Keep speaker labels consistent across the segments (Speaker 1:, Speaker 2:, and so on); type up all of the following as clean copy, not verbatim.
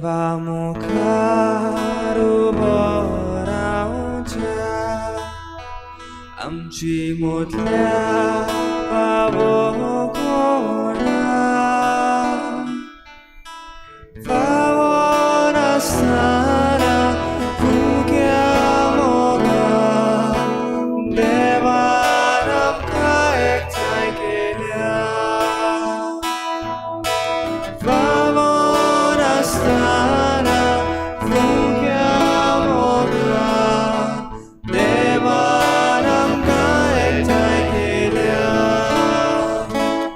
Speaker 1: देवा मुखार उबो रावच्या आमची मुदल्या फावो कोणा फावो नासतना फुक्या मोगान देवान आमकां एकठांय केल्या फावो नासतना फुक्या मोगान देवान आमकां एकठांय केल्या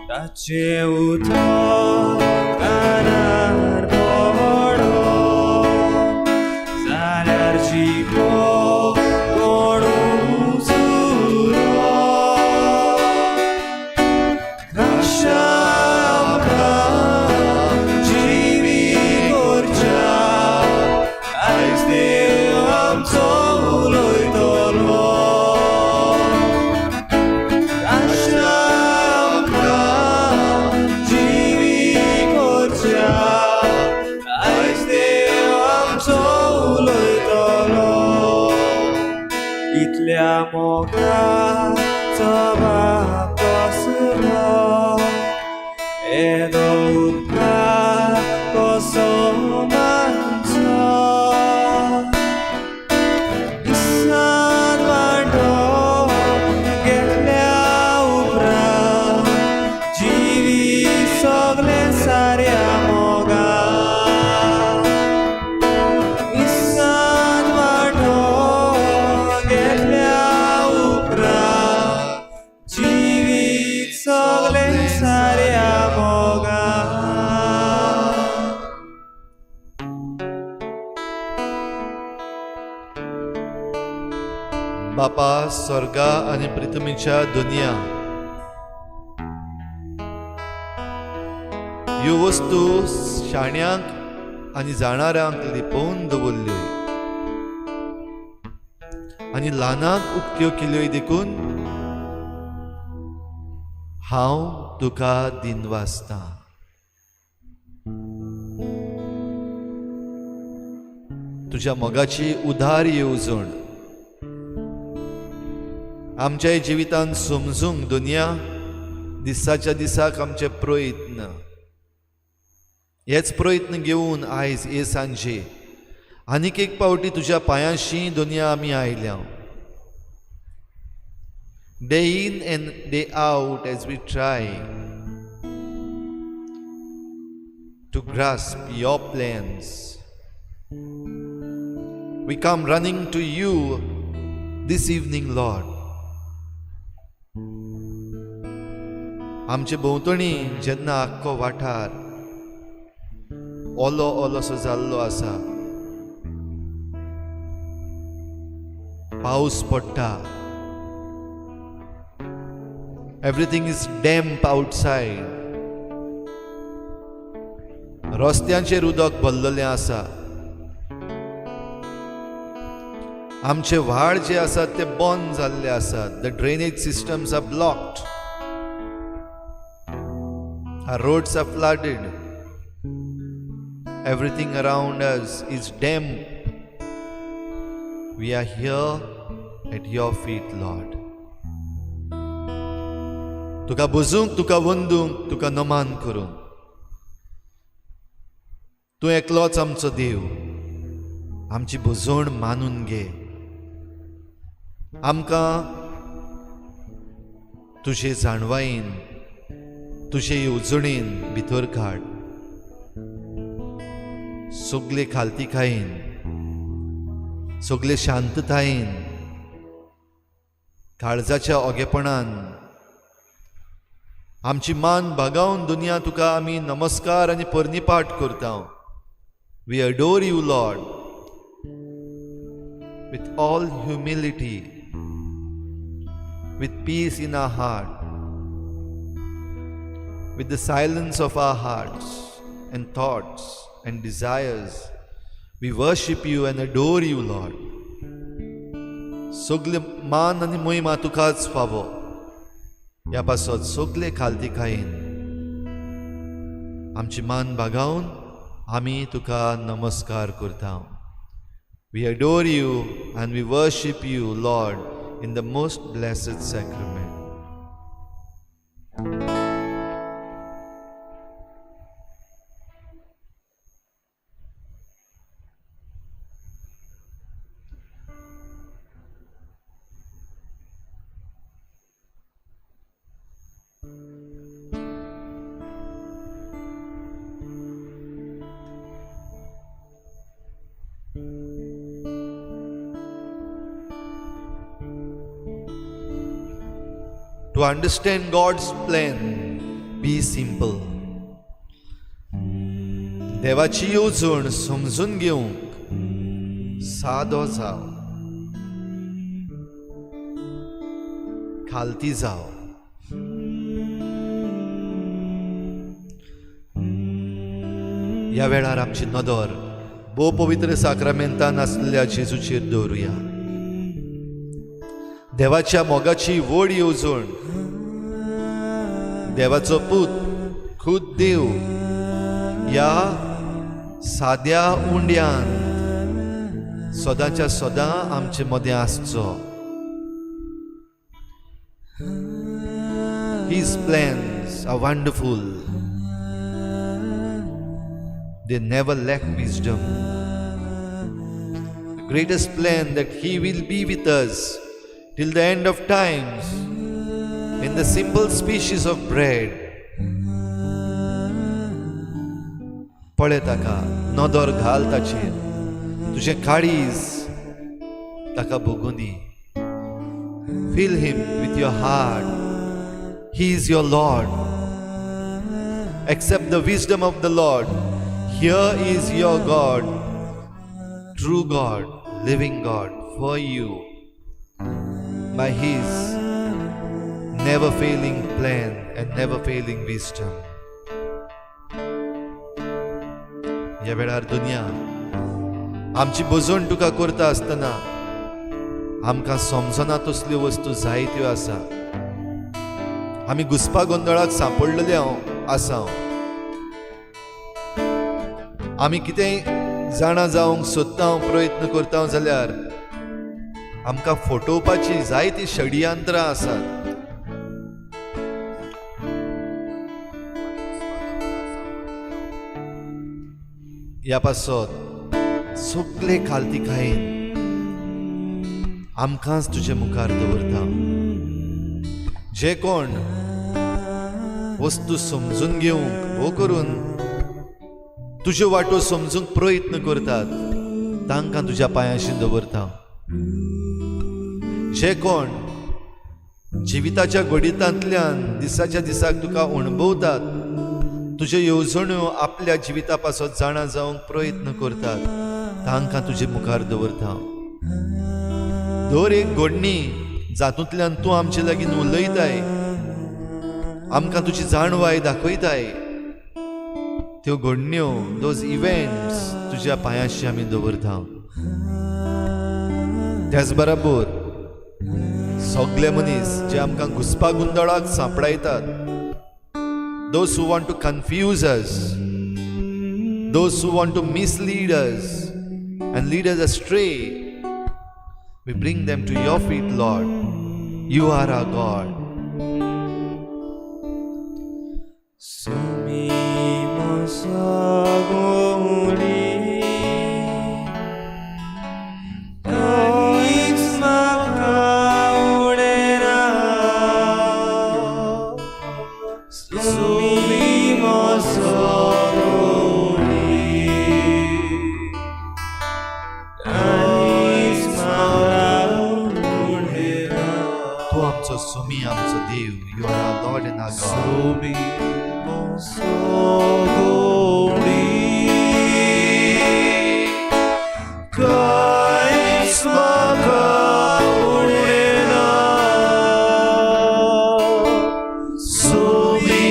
Speaker 1: ताचें उतर कानार पडो जाल्यार जिबो कोणूच उरो खाशा आमकां जिवी करच्या आयज देव आमचो उलयतलो खाशा आमकां जिवी करच्या आयज देव आमचो उलयतलो इतल्या मोगाचो बाप कसलो येदो उपकार कसो मानचो इसान वांटो घेतल्या उपरांत जिवीत सगळें साऱ्या मोगान इसान वांटो घेतल्या उपरांत जिवीत सगळें साऱ्या मोगान.
Speaker 2: बापा स्वर्गा आनी पृथ्वीच्या दुनिया, ह्यो वस्तू शाण्यांक आनी जाणाऱ्यांक लिपोवन दवरल्यो आनी ल्हानांक उक्त्यो केल्यो, देखून हांव तुका दिनवासता. तुज्या मोगाची उदार येवजण आमच्याय जिवितान समजूंक दुनिया दिसाच्या दिसाक आमचे प्रयत्न, हेच प्रयत्न घेवन आयज हे सांजे आनीक एक पावटी तुज्या पांयांशी दुनिया आमी आयल्या. Day in and day out, as we try to grasp your plans, we come running to you this evening, Lord. आमचे भोंवतणी जेन्ना आख्खो वाठार ओलो ओलोसो जाल्लो आसा, पावस पडटा, everything is damp outside, रस्त्यांचेर उदक भरलेलें आसा, आमचे व्हाळ जे आसात ते बंद जाल्ले आसात. The drainage systems are blocked. Our roads are flooded. Everything around us is damp. We are here at your feet, Lord. तुका बुजूंक, तुका वंदूंक, तुका नमान करूंक. तूं एकलोच आमचो देव. आमची भुजवण मानून घे. आमकां तुजे जाणवायेन, तुजे येवजणेन भितर काड. सगले खालतीकायेन, सगले शांततायेन, काळजाच्या ओगेपणान आमची मान बागावन दुनिया तुका आमी नमस्कार आनी पर्निपाट करता. We adore you, Lord, with all humility, with peace in our heart, with the silence of our hearts and thoughts and desires. We worship you and adore you, Lord. सगळे मान आनी मोहिमा तुकाच फावो. ह्या पासत सगळे खालतीकायेन आमची मान बागावन आमी तुका नमस्कार करता. We adore you and we worship you, Lord, in the most blessed sacrament. To understand God's plan, be simple. देवाची येवजण समजून घेवंक सादो जाव, खालती जाव. ह्या वेळार आमची नदर भोव पवित्र साक्रामेंतान आसलेल्या जेजूचेर दवरुया. देवाच्या मोगाची व्हड येवजण, देवाचो पूत खुद देव ह्या साद्या उंड्यान सदांच्या सदां आमचे मदें आसचो. His plans are wonderful. They never lack wisdom. The greatest plan that He will be with us till the end of times in the simple species of bread. पळय ताका, नदर घाल ताचेर, तुजें काळीज ताका भोगूं दी. Fill him with your heart. He is your Lord. Accept the wisdom of the Lord. Here is your God, true God, living God for you, by His never failing plan and never failing wisdom. ह्या वेळार दुनिया आमची बजवण तुका करता आसतना आमकां समजना तसल्यो वस्तू जायत्यो आसा. आमी घुसपा गोंदळाक सांपडलेले आसा. आमी कितेंय जाणा जावंक सोदता, प्रयत्न करता जाल्यार आमकां फटोवपाची जायती षडयंत्रां आसात. ह्या पासत सगळे खालतिकायेन आमकांच तुजे मुखार दवरता. जे कोण वस्तू समजून घेवंक हो करून तुज्यो वाटो समजूंक प्रयत्न करतात तांकां तुज्या पांयांशी दवरता. जे कोण जिविताच्या घडितांतल्यान दिसाच्या दिसाक तुका अणभवतात, तुज्यो येवजण्यो आपल्या जिविता पासत जाणा जावंक प्रयत्न करतात तांकां तुजे मुखार दवरता. दर एक घडणी जातूंतल्यान तूं आमचे लागीं उलयताय, आमकां तुजी जाणवाय दाखयताय, त्यो घडण्यो, those events तुज्या पांयांशी आमी दवरता. त्याच बराबर सगळे मनीस जे आमकां घुसपा गोंदळाक सांपडायतात, those who want to confuse us, those who want to mislead us and lead us astray, we bring them to your feet, Lord. You are our God. Sumi आमचो देव, you are our Lord and our God.
Speaker 1: Sumi moso कांयच म्हाका उणें ना. Sumi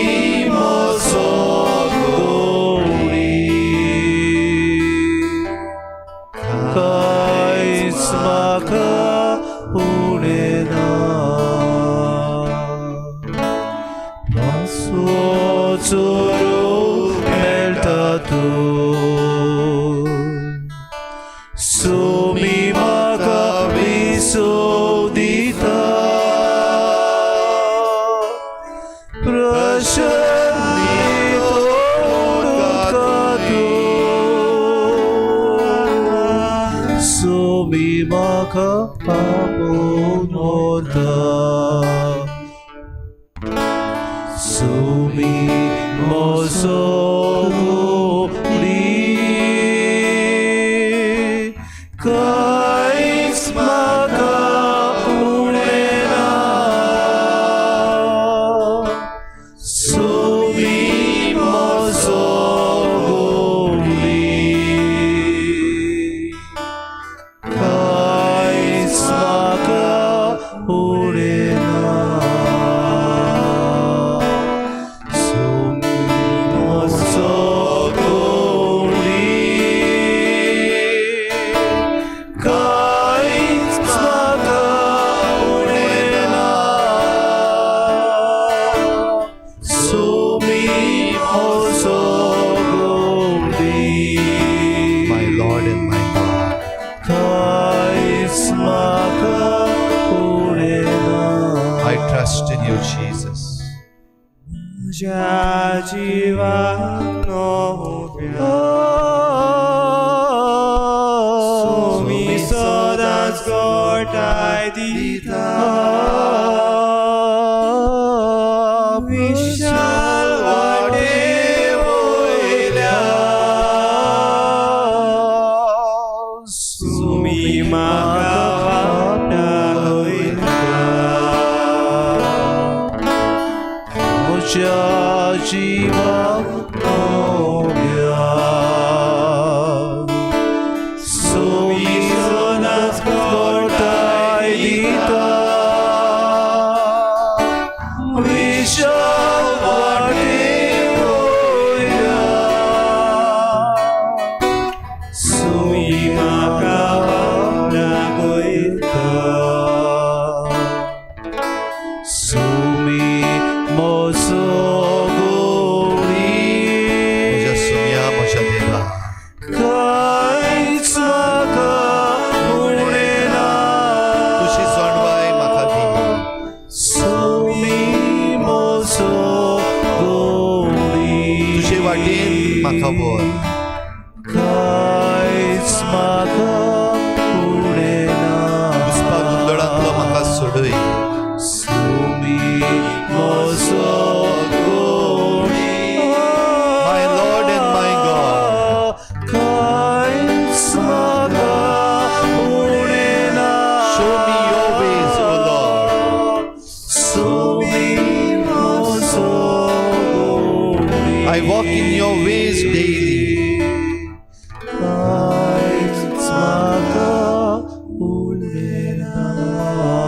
Speaker 1: moso कांयच म्हाका उणें ना. चोरू मेळटा तूं दर्शन उदकांतूं सुमी म्हाका आपोवन व्हरता. सुमी म्हजो गुडी, कांयच म्हाका उणें ना. सुमी म्हजो गुडी, कांयच म्हाका उणें ना. सुमी म्हजो गुडी, कांयच म्हाका उणें ना. सुमी म्हजो गुडी,
Speaker 2: My Lord and my God.
Speaker 1: कांयच म्हाका उणें ना.
Speaker 2: I trust in you, Jesus.
Speaker 3: म्हज्या जिवाक नव्या सुमी सदांच घटाय दिता, विशाल वाटे वयल्या सुमी म्हाका वाट दाखयता.
Speaker 1: म्हज्या जिवाक नव्या सुमी सदांच घटाय दिता, विशाल वाटे वयल्या
Speaker 3: सुमी म्हाका वाट दाखयता.
Speaker 1: सुमी म्हजो गुडी,
Speaker 2: म्हज्या सुमया, म्हज्या देवा,
Speaker 1: कांयच म्हाका उणें ना.
Speaker 2: तुजी जाणवाय म्हाका दी.
Speaker 1: सुमी म्हजो गुडी,
Speaker 2: तुजे वाटेन म्हाका व्हर.
Speaker 1: कांयच म्हाका उणें ना.
Speaker 2: घुसपा गोंदळांतलो म्हाका सोडय.
Speaker 1: सुमी म्हजो गुडी,
Speaker 2: My Lord and my God.
Speaker 1: कांयच म्हाका उणें ना.
Speaker 2: Show me your ways, O Lord.
Speaker 1: Sumi म्हजो गुडी,
Speaker 2: I walk in your ways daily.
Speaker 1: कांयच म्हाका उणें ना.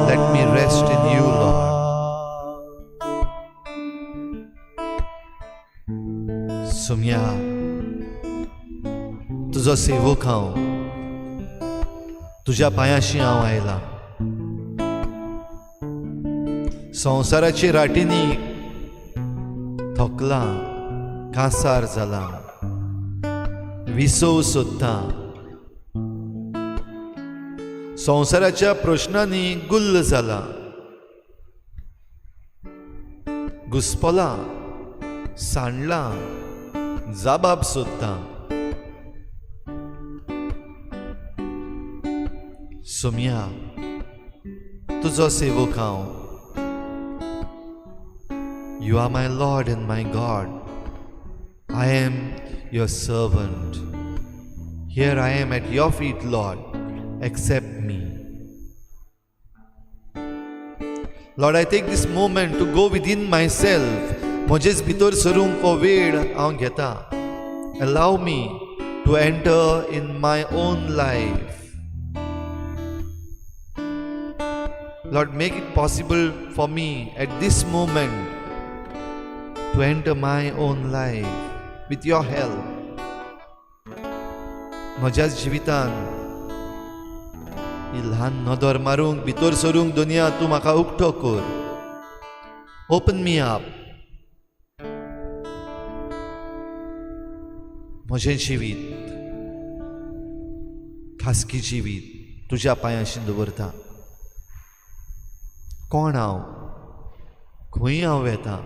Speaker 2: Let me rest in you, Lord. Somaiya, तुजो सेवक हांव. तुज्या पांयाशी हांव आयला. संवसाराचे राटींनी थकला, कासार जाला, विसव सोदता, संवसाराच्या प्रश्नांनी गुल्ल जाला, घुसपला, सांडला, जाबाब सोदता. सुमया, तुजो सेवक हांव. You are my Lord and my God. I am your servant. Here I am at your feet, Lord. Accept me. Lord, I take this moment to go within myself. म्हजेच भितर सरूंक हो वेळ हांव घेता. Allow me to enter in my own life. Lord, make it possible for me at this moment to enter my own life with your help. म्हज्याच जिवितान ही ल्हान नदर मारूंक, भितर सरूंक दुनिया तूं म्हाका उक्तो कर. Open me up. म्हजें जिवीत, खासगी जिवीत तुज्या पांयाशी दवरता. कोण हांव, खंय हांव वेता,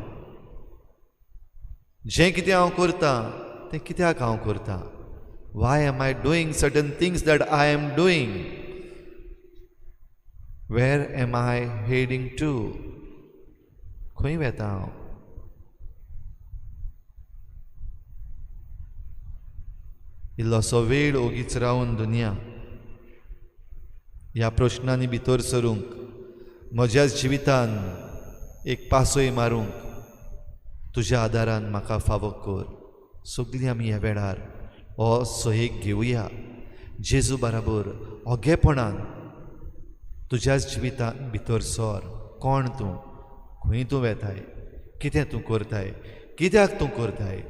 Speaker 2: जें कितें हांव करतां तें कित्याक हांव करतां? Why am I doing certain things that I am doing? Where am I heading to? खंय वेता हांव? इल्लोसो वेळ ओगीच रावन दुनिया ह्या प्रश्नांनी भितर सरूंक, म्हज्याच जिवितान एक पासय मारूंक तुज्या आदारान म्हाका फावो कर. सगळीं आमी ह्या वेळार हो सहेक घेवया. जेजू बराबर ओगेपणान तुज्याच जिवितान भितर सर. कोण तूं? खंय तूं वेताय? कितें तूं करताय? कित्याक तूं करताय?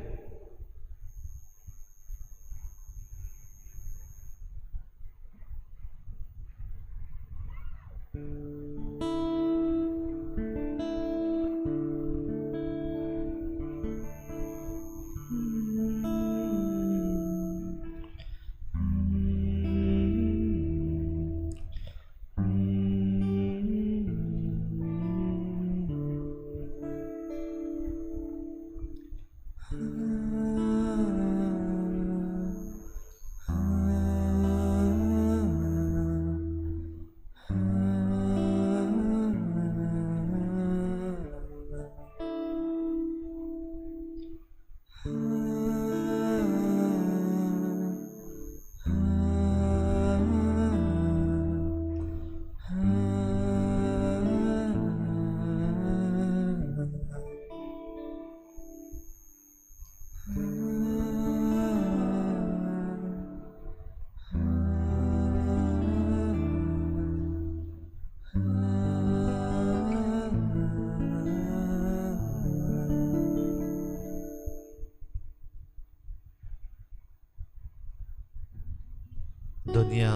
Speaker 2: दुनिया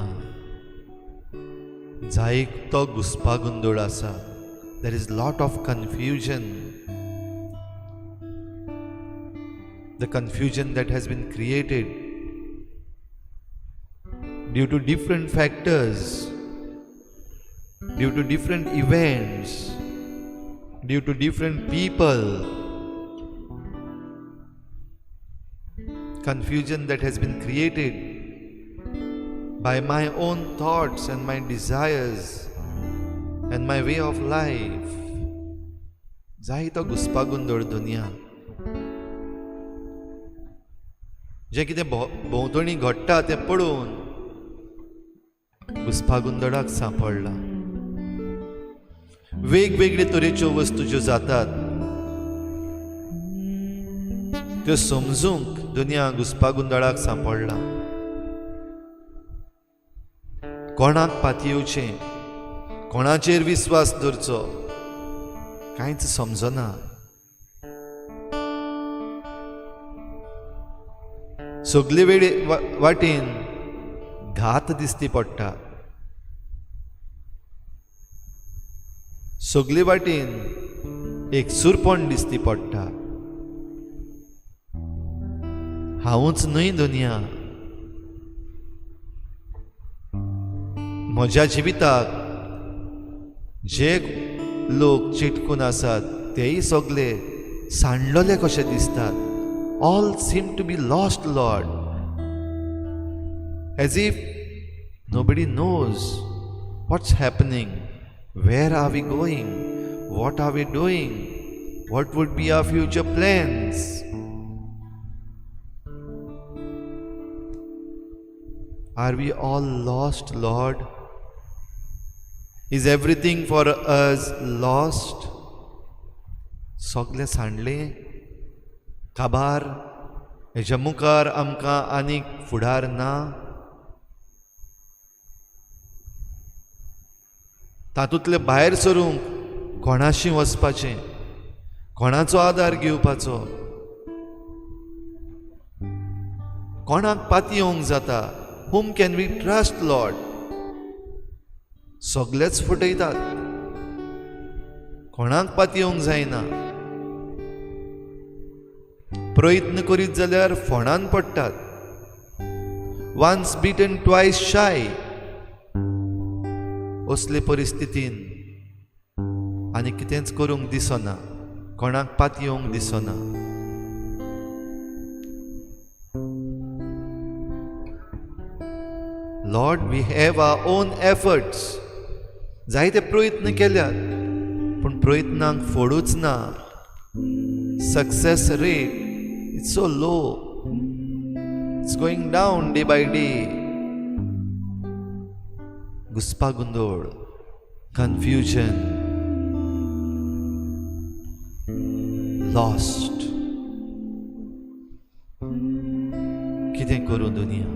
Speaker 2: जायक तो घुस्पागोंदळ आसा. There is lot of confusion. The confusion that has been created due to different factors, due to different events, due to different people. Confusion that has been created by my own thoughts and my desires and my way of life. जायतो घुस्पागोंदळ दुनिया. जें कितें भोंवतणी घडटा तें पळोवन घुस्पागोंदळाक सांपडला. वेगवेगळे तरेच्यो वस्तू ज्यो जातात त्यो समजूंक दुनिया घुस्पागोंदळाक सांपडला. कोणाक पातयेवचें, कोणाचेर विस्वास दवरचो कांयच समजना. सगळे वेळे वाटेन घात दिसती पडटा. सगळे वाटेन एक सुरपण दिसती पडटा. हांवूच न्हय दुनिया, म्हज्या जिविताक जे लोक चिटकून आसात तेय सगळे सांडलेले कशे दिसतात. All seem to be lost, Lord, as if nobody knows what's happening, where are we going, what are we doing, what would be our future plans. Are we all lost, Lord? Is everything for us lost? सगळें सांडलें काबार. हेज्या मुखार आमकां आनीक फुडार ना. तातूंतले भायर सरूंक कोणाशी वचपाचें, कोणाचो आदार घेवपाचो, कोणाक पातयेवंक जाता? Whom can we trust, Lord? सगळेच फटयतात. कोणाक पातयेवंक जायना. प्रयत्न करीत जाल्यार फोंडान पडटात. Once bitten twice shy. असले परिस्थितीन आनी कितेंच करूंक दिसना, कोणाक पातयेवंक दिसना. Lord, we have our own efforts. जायते प्रयत्न केल्यात पूण प्रयत्नांक फोडूच ना. Success rate it's so low, it's going down day by day. घुस्पागोंदोळ, confusion, lost. कितें करूं दुनिया?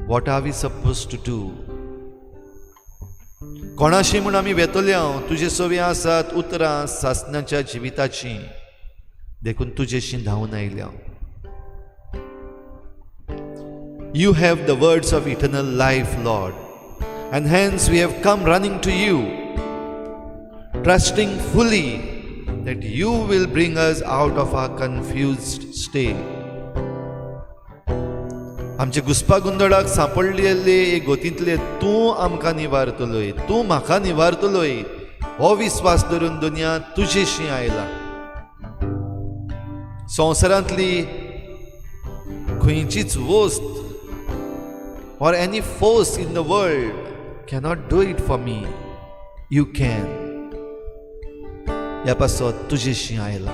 Speaker 2: What are we suppose to do? कोणाशी म्हूण आमी वेतले हांव? तुजे सवी आसात उतरां सासणाच्या जिविताची, देखून तुजेशी धांवून आयल्या हांव. You have the words of eternal life, Lord, and hence we have come running to you, trusting fully that you will bring us out of our confused state. आमचे घुस्पागोंदळाक सांपडलेले हे गोतींतले तूं आमकां निवारतलोय, तूं म्हाका निवारतलोय हो विस्वास धरून दुनिया तुजेशी आयला. संवसारांतली खंयचीच वस्त or any force in the world cannot do it for me. You can. ह्या पासत तुजेशी आयला.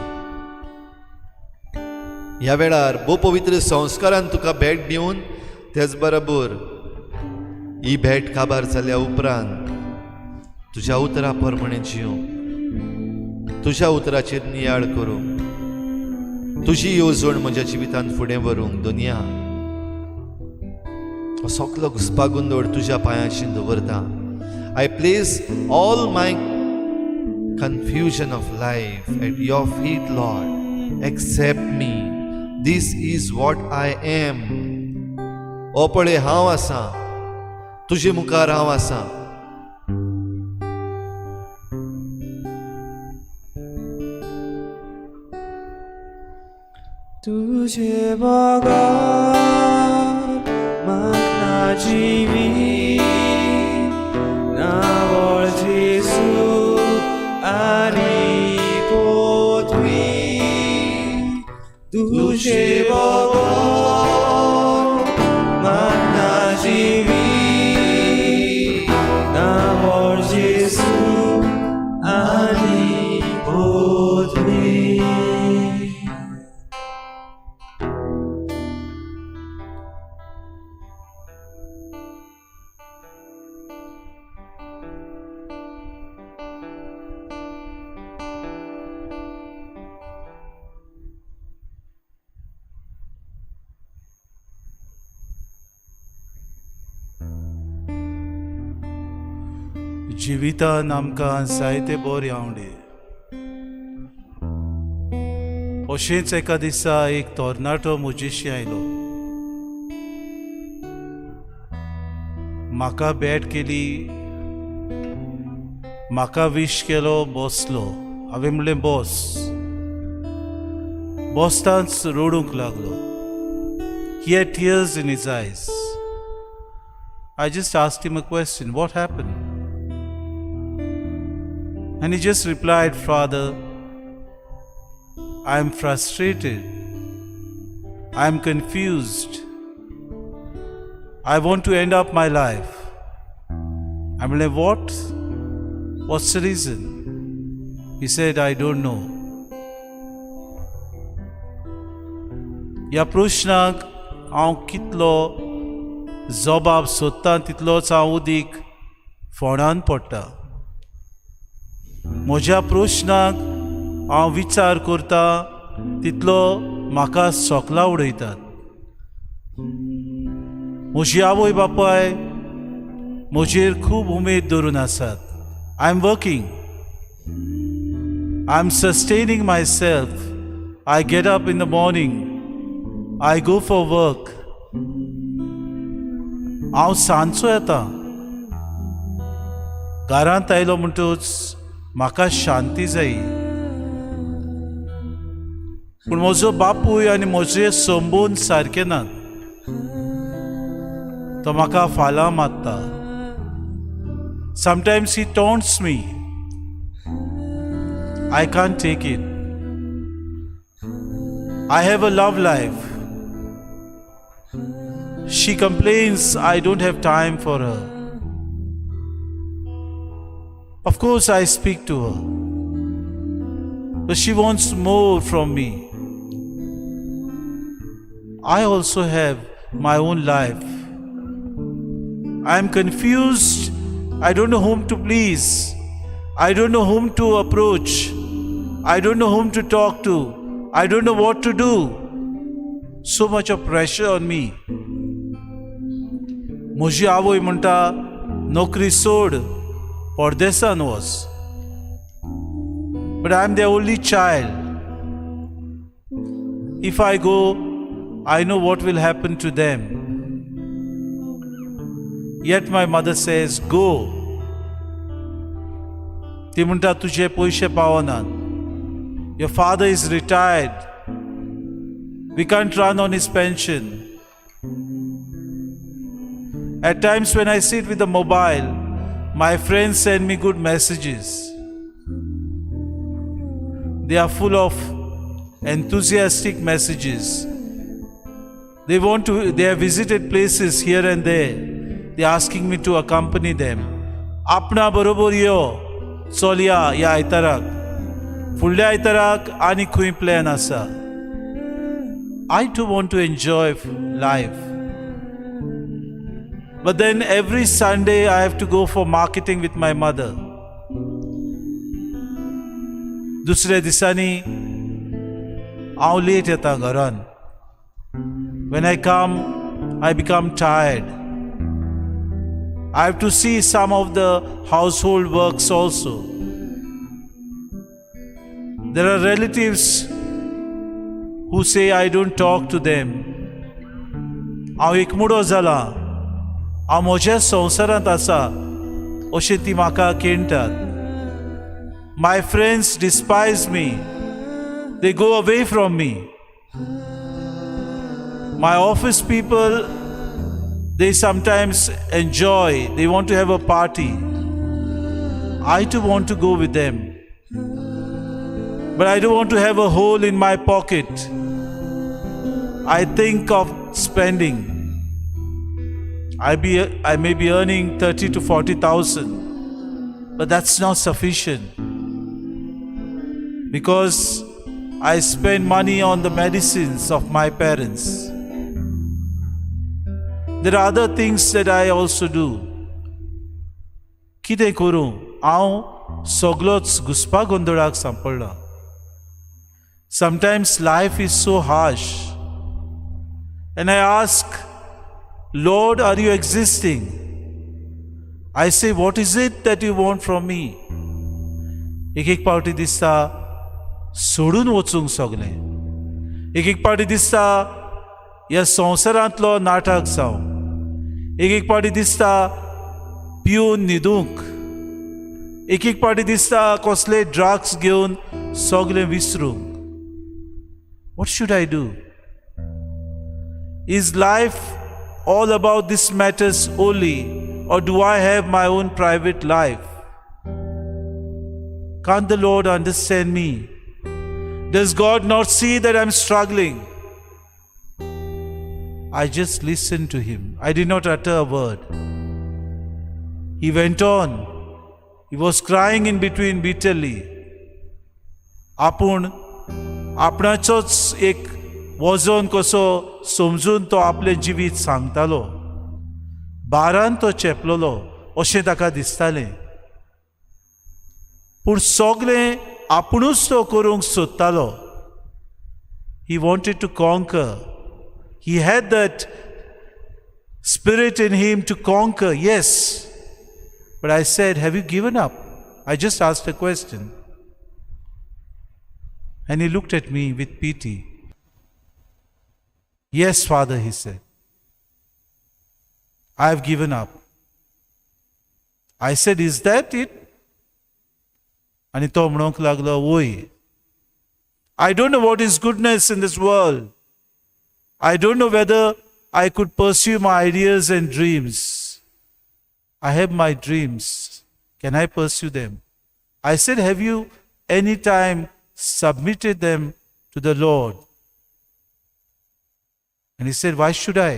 Speaker 2: ह्या वेळार भोव पवित्र संस्कारान तुका भेट दिवन तेच बरोबर ही भेट काबार जाल्या उपरांत तुज्या उतरा प्रमाणे जिवंक, तुज्या उतराचेर नियाळ करूंक, तुजी येवजण म्हज्या जिवितांत फुडें व्हरूंक दुनिया हो सगलो घुस्पागोंदोळ तुज्या पांयाशी दवरता. I place all my confusion of life at your feet, Lord. Accept me. This is what I am. ओ पळय हांव आसा, तुजे मुखार हांव आसा.
Speaker 1: तुझे बगर म्हाका ना जिवीत, ना व्हड जेजू आनी पृथ्वी. तुझे बगर म्हाका ना जिवीत, ना व्हड जेजू आनी पृथ्वी.
Speaker 4: जिवितान आमकां जायते बरे आवडे. अशेंच एका दिसा एक तरणाटो म्हजेशी आयलो. म्हाका भेट केली, म्हाका विश केलो, बसलो. हांवें म्हणलें बस. बसतांच रडूंक लागलो. He had tears in his eyes. I just asked him a question, what happened? And he just replied, Father, I am frustrated. I am confused. I want to end up my life. I'm like, what? What's the reason? He said, I don't know. ह्या प्रश्नाक हांव कितलो जबाब सोदता तितलोच हांव उदीक फोंडान पडटा. म्हज्या प्रश्नाक हांव विचार करता तितलो म्हाका सोकला उडयतात. म्हजी आवय बापाय म्हजेर खूब उमेद धरून आसात. I am working, I am sustaining myself. I get up in the morning, I go for work. हांव सांजचो येता. घरांत आयलो म्हणटूच म्हाका शांती जाय. पूण म्हजो बापूय आनी म्हजे संबंद सारके नात. तो म्हाका फालां मारता. Sometimes he taunts me. I can't take it. I have a love life. She complains I don't have time for her. Of course, I speak to her, but she wants more from me. I also have my own life. I am confused. I don't know whom to please. I don't know whom to approach. I don't know whom to talk to. I don't know what to do. So much of pressure on me. म्हजी आवय म्हणटा, नोकरी सोड, परदेसान वच. But I am the only child. If I go, I know what will happen to them. Yet my mother says, "Go." ती म्हणटा, तुजे पयशे पावनात. Your father is retired. We can't run on his pension. At times when I sit with the mobile, my friends send me good messages. They are full of enthusiastic messages. They have visited places here and there. They are asking me to accompany them. आपणा बरोबर यो, चलया. ह्या आयताराक, फुडल्या आयताराक आनी खंय प्लॅन आसा. I too want to enjoy life. But then every Sunday I have to go for marketing with my mother. दुसऱ्या दिसांनी हांव लेट येता घरान. When I come, I become tired. I have to see some of the household works also. There are relatives who say I don't talk to them. हांव एकमुडो जाला, हांव म्हज्या संवसारांत आसा अशें ती म्हाका केणटात. My friends despise me. They go away from me. My office people, they sometimes enjoy, they want to have a party. I too want to go with them. But I don't want to have a hole in my pocket. I think of spending. I may be earning 30 to 40,000, but that's not sufficient because I spend money on the medicines of my parents. There are other things that I also do. कितें करूं, हांव सगलोच घुसपा गोंदळाक सांपडला. Sometimes life is so harsh and I ask, "Lord, are you existing?" I say, "What is it that you want from me?" एक एक पावटी दिसता सोडून वचूंक सगलें. एक एक पावटी दिसता ह्या संवसारांतलो नाटक जावं. एक एक पावटी दिसता पिवन न्हिदूंक. एक एक पावटी दिसता कसले ड्रग्स घेवन सगलें विसरूंक. What should I do? Is life all about this matters only, or do I have my own private life? Can't the Lord understand me? Does God not see that I'm struggling? I just listened to him. I did not utter a word. He went on. He was crying in between bitterly. आपूण आपणाचोच एक वजन कसो समजून तो आपलें जिवीत सांगतालो. बारान तो चेपलोलो अशें ताका दिसतालें, पूण सगलें आपुणूच तो करूंक सोदतालो. He wanted to conquer. He had that spirit in him to conquer, yes. But I said, "Have you given up?" I just asked a question. And he looked at me with pity. "Yes, Father," he said. "I have given up." I said, "Is that it?" आनी तो म्हणूंक लागलो, वय. I don't know what is goodness in this world. I don't know whether I could pursue my ideas and dreams. I have my dreams. Can I pursue them? I said, "Have you any time submitted them to the Lord?" And he said, "Why should I?"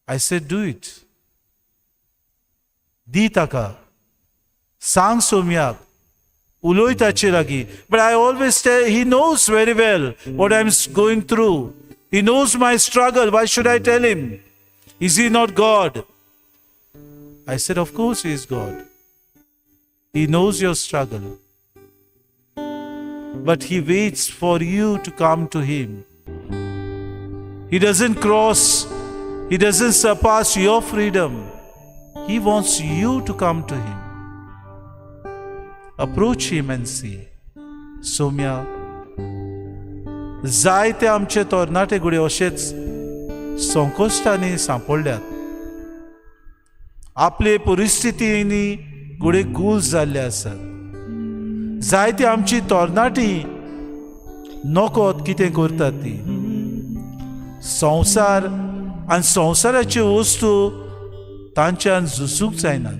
Speaker 4: I said do it. दी ताका, सांग सोम्याक, उलय ताचे लागीं. But I always tell, he knows very well what I am going through, he knows my struggle, why should I tell him? Is he not God? I said, of course he is God. He knows your struggle. But he waits for you to come to him. He doesn't cross, he doesn't surpass your freedom. He wants you to come to him. Approach him and see. Somya, जायते आमचे तरणाटे घडये अशेच संकश्टांनी सांपडल्यात, आपले परिस्थितींनी घडये गूल जाल्ले आसात. जायती आमची तरणाटी नकोत कितें करतात ती संवसार आनी संवसाराच्यो वस्तू तांच्यान झुजूंक जायनात.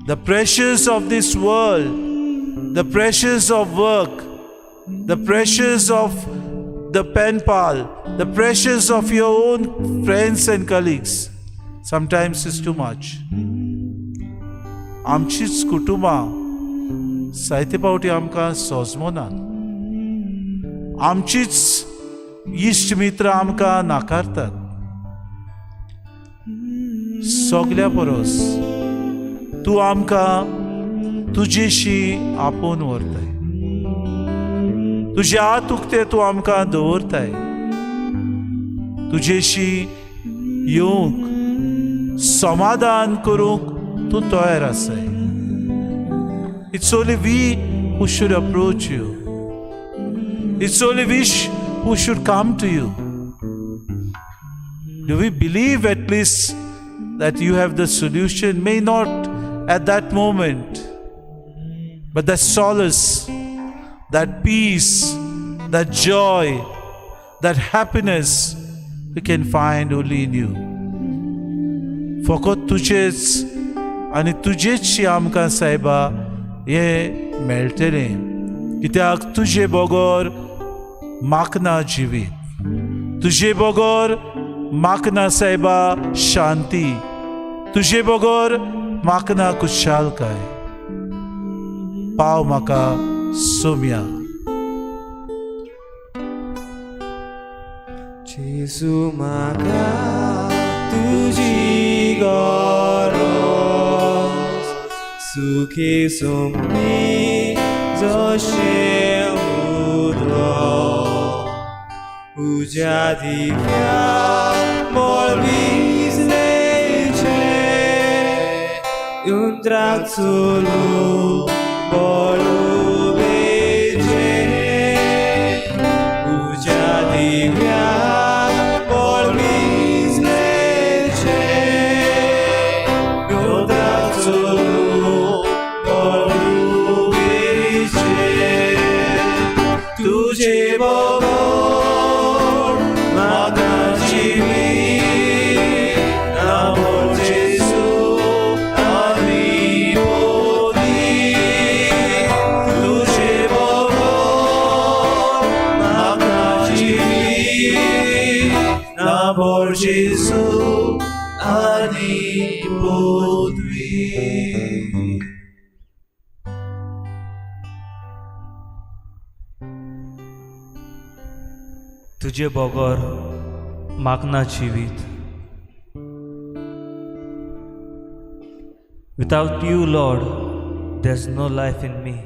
Speaker 4: The pressures of this world, the pressures of work, the pressures of the pen pal, the pressures of your own friends and colleagues, sometimes is too much. आमचीच कुटुंबां जायते फावटी आमकां सोजमनात, आमचीच इश्ट मित्र आमकां नाकारतात. सगल्या परस तूं आमकां तुजेशी आपोवन व्हरताय, तुजे हात उक्ते तूं आमकां दवरताय. तुजेशी येवंक, समाधान करूंक तूं तयार आसाय. It's only we who should approach you. It's only we who should come to you. Do we believe at least that you have the solution? May not at that moment, but that solace, that peace, that joy, that happiness we can find only in you. फकत तुजेच आनी तुजेच आमकां सायबा हें मेळटलें, कित्याक तुजे बगर माकना जिवीत, तुजे बगर माकना सायबा शांती, तुजे बगर माकना खुशालकाय. पाव म्हाका सोम्या.
Speaker 1: जेजू म्हाका तुजी गरज, सुखी सोंपी जशें उदक, उज्या दिव्या बळ विजलेचें, उंदराक चलू बळ उबेचें, उज्या दिव्या बळ विजलेचें, उंदराक चलू बळ उबेचें, तुजे बगर म्हाका जिवीत ना व्हड जेजू आनी पोती, तुजे बगर म्हाका जिवीत ना व्हड जेजू आनी पोती.
Speaker 5: तुजे बगर मागना जिवीत. Without you, Lord, there's no life in me.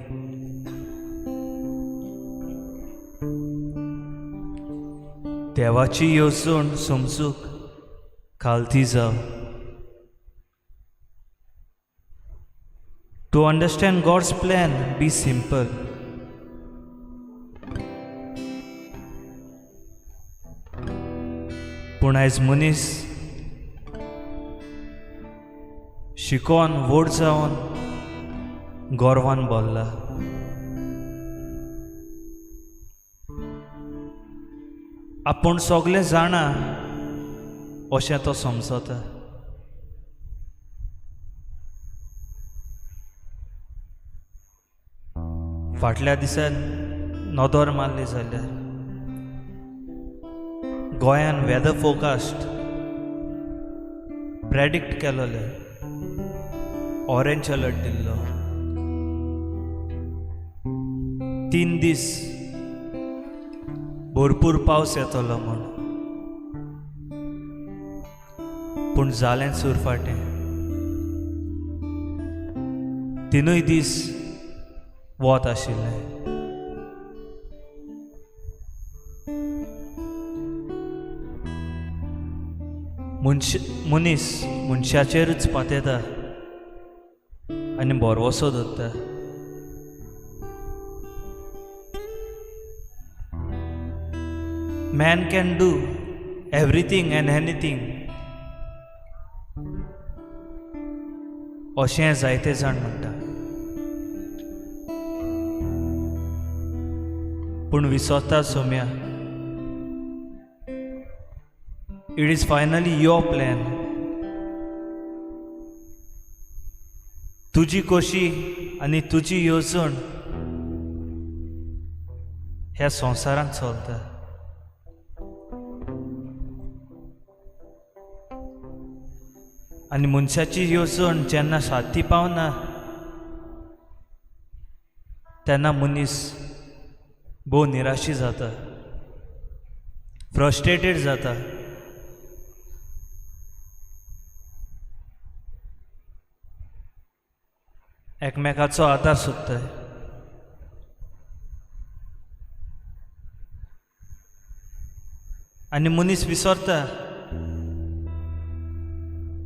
Speaker 5: देवाची येवजण समजूंक खालती जाव. To understand God's plan, be simple. पूण आयज मनीस शिकोन व्हड जावन गोरवान भरला. आपूण सगलें जाणा अशें तो समजता. फाटल्या दिसान नदर मारली जाल्यार गोंयान वेदर फोरकास्ट प्रेडिक्ट केलोलें, ऑरेंज अलर्ट दिल्लो. 3 दीस भरपूर पावस येतलो म्हूण, पूण जालें सुरफाटें. 3 दीस वत आशिल्लें. मनीस मनशाचेरूच पातेता आनी भरवसो दवरता. Man can do everything and anything अशें जायते जाण म्हणटा, पूण विसरता Saumya, it is finally your plan. तुजी कोशी आनी तुजी येवजण ह्या संवसारांत चलता. आनी मनशाची येवजण जेन्ना साथी पावना तेन्ना मनीस भोव निराशी जाता, फ्रस्ट्रेटेड जाता. एकमेकाचो आदार सोदताय. आनी मनीस विसरता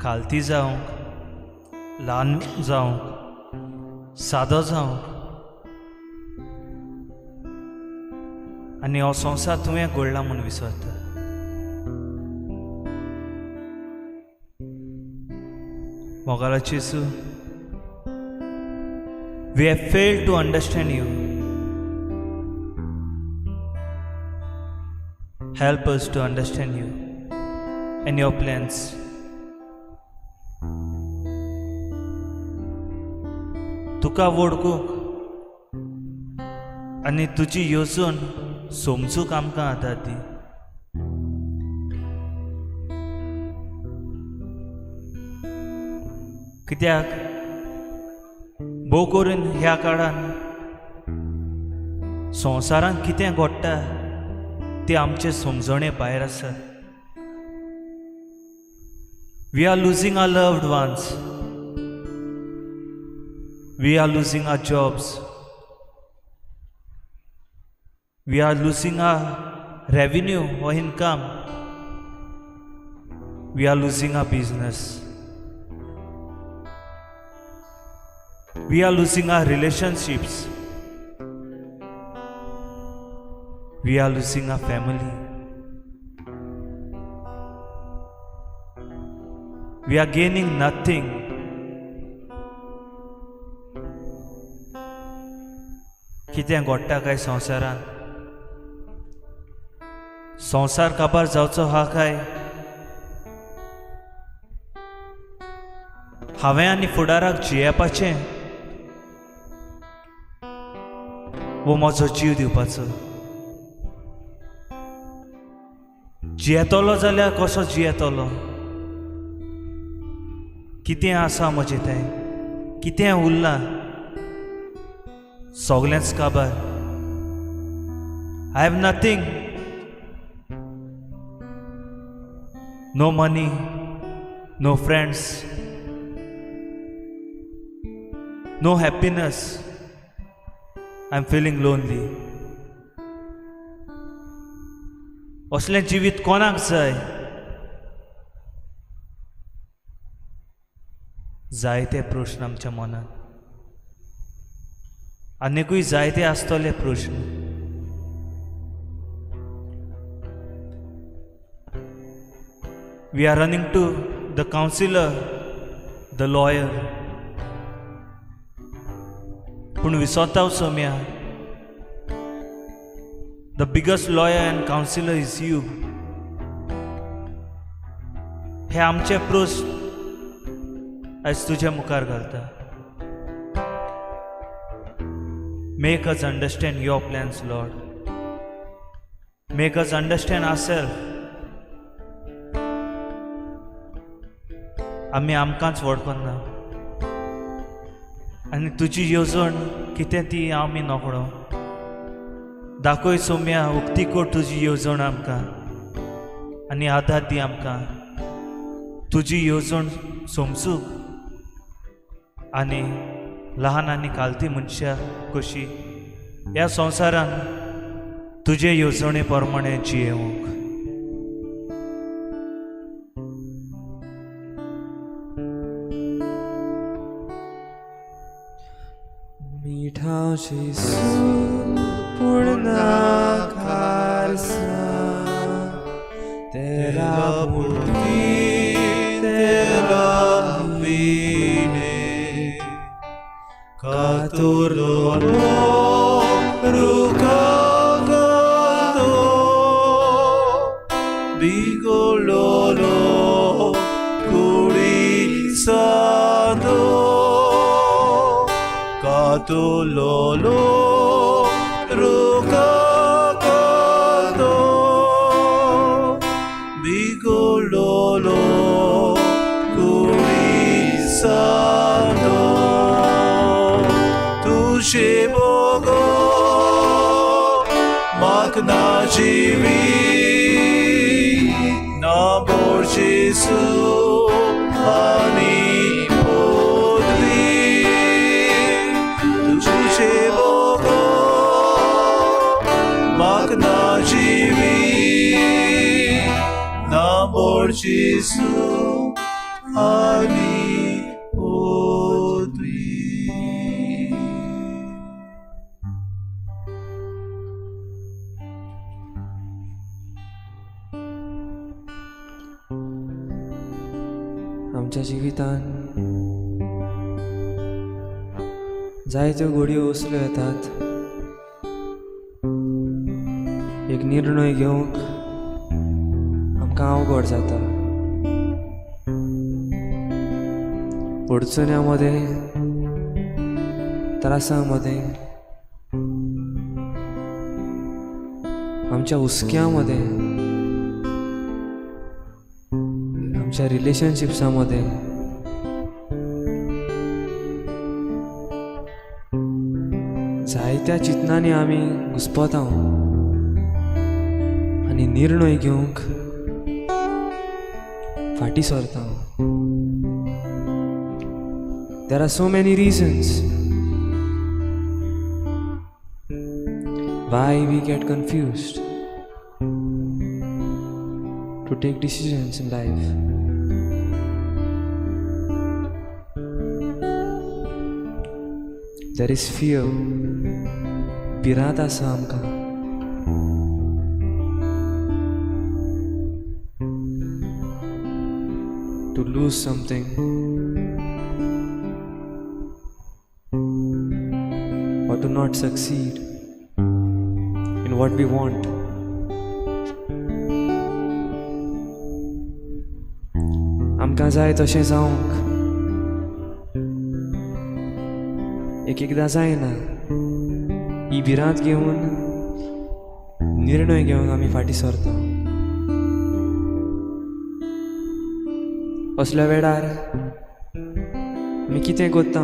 Speaker 5: खालती जावंक, ल्हान जावंक, सादो जावंक. आनी हो संवसार तुवें घडला म्हूण विसरता. मोगालाची Jesu, we have failed to understand you. Help us to understand you and your plans. तुका वळखूंक आनी तुजी येवजण समजूंक आमकां आदार दी. कित्याक भोव करून ह्या काळान संवसारांत कितें घडटा तें आमचे समजणे भायर आसा. We are losing our loved ones, we are losing our jobs, we are losing our revenue or income, we are losing our business, we are losing our relationships, we are losing our family, we are gaining nothing. कितें घडटा काय संवसारांत? संवसार काबार जावचो हा काय? हांवें आनी फुडाराक जियेवपाचें वो म्हजो जीव दिवपाचो? जियेतलो जाल्यार कसो जियेतलो? कितें आसा म्हजें तें? कितें उरलां? सगळेंच काबार. I have nothing, no money, no friends, no happiness. I am feeling lonely. असलें जिवीत कोणाक जाय? जायते प्रश्न आमच्या मनांत, आनिकूय जायते आसतले प्रश्न. We are running to the counsellor, the lawyer, पूण विसरता Somya, the biggest lawyer and counsellor is you. हे आमचे प्रश्न आयज तुज्या मुखार घालता. Make us understand your plans, Lord. Make us understand ourselves. आमी आमकांच वळखना आनी तुजी येवजण कितें ती आमी नकळो. दाखय सोम्या, उक्ती कर तुजी येवजण आमकां आनी आदार दी आमकां तुजी येवजण समजूंक आनी लहान आनी कालती मनशां कशी ह्या संवसारान तुजे येवजणे प्रमाणे जियेवंक.
Speaker 3: मिठाव जेजू पूण खारसा तेरा पुटी
Speaker 1: तेरा विणे कातुरलो रुखागतो बिगोलोलो कुडिसादो कातुलोलो रुखागतो बिगोलोलो कुडिसादो तुझे बोगो माकना जीवी ना बोर्जेसु आनी पोदवी तुझे बोगो माकना जीवी ना बोर्जेसु आनी पोदवी.
Speaker 3: आमच्या जिवितान जायत्यो घडयो असल्यो येतात, एक निर्णय घेवंक आमकां अवघड जाता. अडचण्या मदें, त्रासां मदें, आमच्या हुस्क्या मदें, आमच्या रिलेशनशिप्सां मदें, जायत्या चिंतनांनी आमी घुस्पता आनी निर्णय घेवंक फाटीं सरता. There are so many reasons why we get confused to take decisions in life. There is fear. भिरांत आसा आमकां. To lose something or to not succeed in what we want. आमकां जाय तशें जावंक एक एकदां जायना. ही भिरांत घेवन निर्णय घेवंक आमी फाटीं सरता. असल्या वेळार आमी कितें करता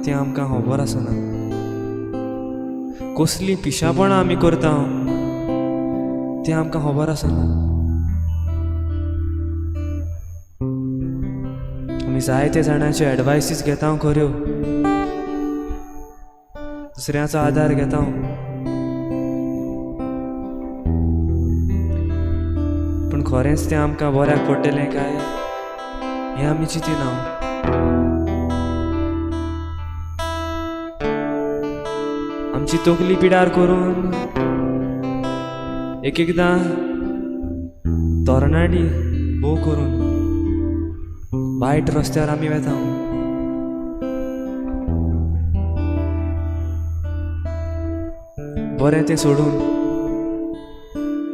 Speaker 3: तें आमकां खबर आसना. कसलीं पिशापणां आमी करता तें आमकां खबर आसना. आमी जायते जाणांच्यो एडवायसीस घेता खऱ्यो, दुसऱ्याचो आदार घेता, पूण खरेंच तें आमकां बऱ्याक पडटलें काय हें आमी चिंतिना. आमची तकली पिडार करून एक एकदां तरणाटी भोव करून वायट रस्त्यार आमी वेता. बरें तें सोडून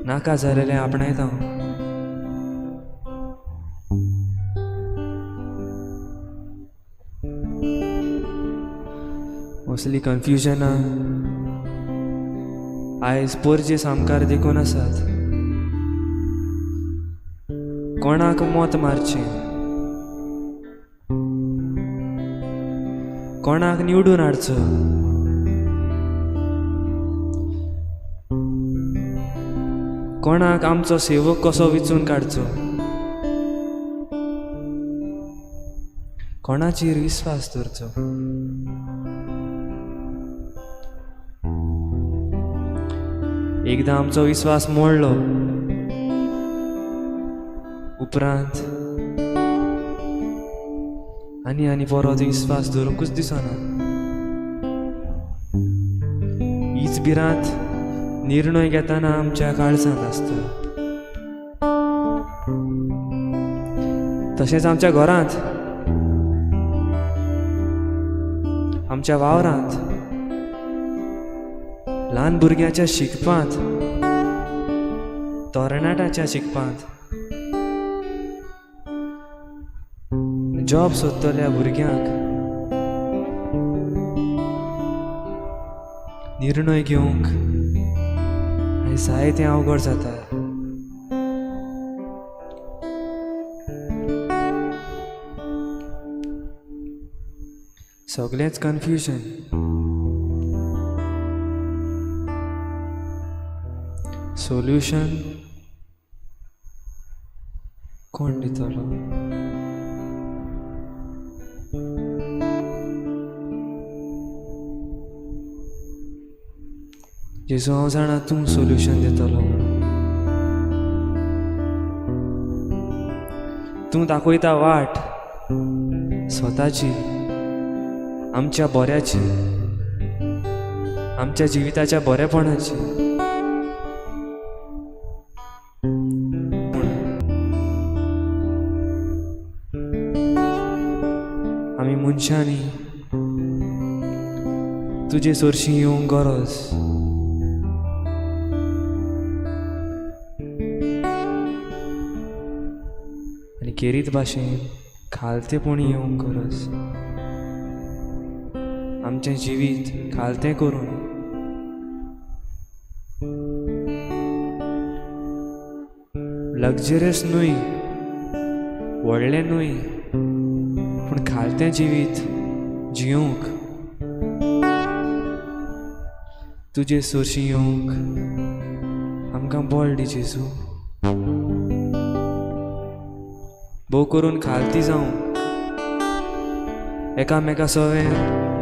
Speaker 3: नाका जालेलें आपणायता. असली कन्फ्युजनां आयज पोरजे सामकार देखून आसात. कोणाक मत मारचें, कोणाक निवडून हाडचो? कोणाक आमचो सेवक कसो विचून काडचो? कोणाचेर विस्वास दवरचो? एकदां आमचो विस्वास मोडलो उपरांत आनी आनी परत विस्वास दवरूंकूच दिसना. हीच भिरांत निर्णय घेतना आमच्या काळजांत आसता. तशेंच आमच्या घरांत, आमच्या वावरांत, ल्हान भुरग्यांच्या शिकपांत, तरणाट्यांच्या शिकपांत, जॉब सोदतल्या भुरग्यांक निर्णय घेवंक आनी जायतें अवघड जाता. सगळेंच कन्फ्युजन. सोल्युशन कोण दितलो? जेजू, हांव जाणा तूं सोल्युशन दितलो म्हणून. तूं दाखयता वाट स्वताची, आमच्या बऱ्याची, आमच्या जिविताच्या बरेपणाची. आमी मनशांनी तुजे सरशीं येवंक गरज. आनी केरीत भाशेन खालतेपणी येवंक गरज. आमचें जिवीत खालतें करून लक्झरियस न्हय, व्हडलें न्हय, पूण खालतें जिवीत जिवंक तुजे सरशीं येवंक आमकां बळ दी जेजू. भोव करून खालती जावंक, एकामेका सवें